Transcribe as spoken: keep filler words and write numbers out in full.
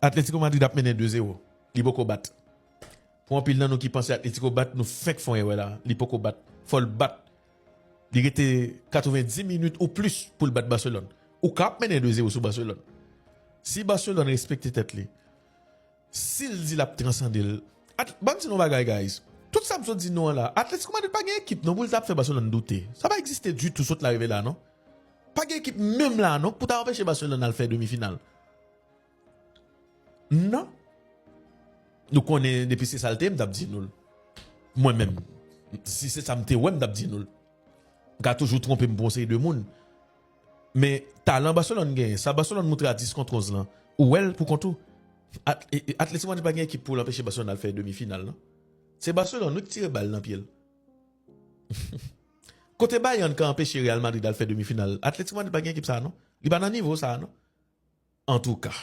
Atletico Madrid ap mennen de zewo. Li poko bat. Pou anpil nan nou ki panse Atletico bat, nou fenk fè yon erè la. Li poko bat. Fò l bat. Li rete katrevendis minit ou plis pou l bat Barcelone. Ou ka ap mennen de zewo sou Barcelone. Si Barcelone respekte tèt li, si l di l ap transande l, at, ban m di nou bagay, guys. Tout sa m sot di nou an la, Atletico Madrid pa gen ekip non pou l t ap fè Barcelone doute. Sa pa egziste ditou sot la rive la non. Pa gen ekip menm la non pou ta anpeche Barcelone al fè demi final. Non. Nou konnen depi se sa l te ye, m t ap di nou l. Mwen menm, si se sa m te wè, m t ap di nou l. M ka toujou twonpe m pou yon seri de moun. Men talan Barcelone genyen, sa Barcelone montre a dis kont onz lan, ou wè l pou kont ou. At, e, e, Atletico Madrid pa gen ekip pou l anpeche Barcelone al fè demi final non. Se Barcelone wi ki tire bal nan pye l. Kote Bayern ka anpeche Real Madrid al fè demi final, Atletico Madrid pa gen ekip sa non. Li pa nan nivo sa non. Antouka,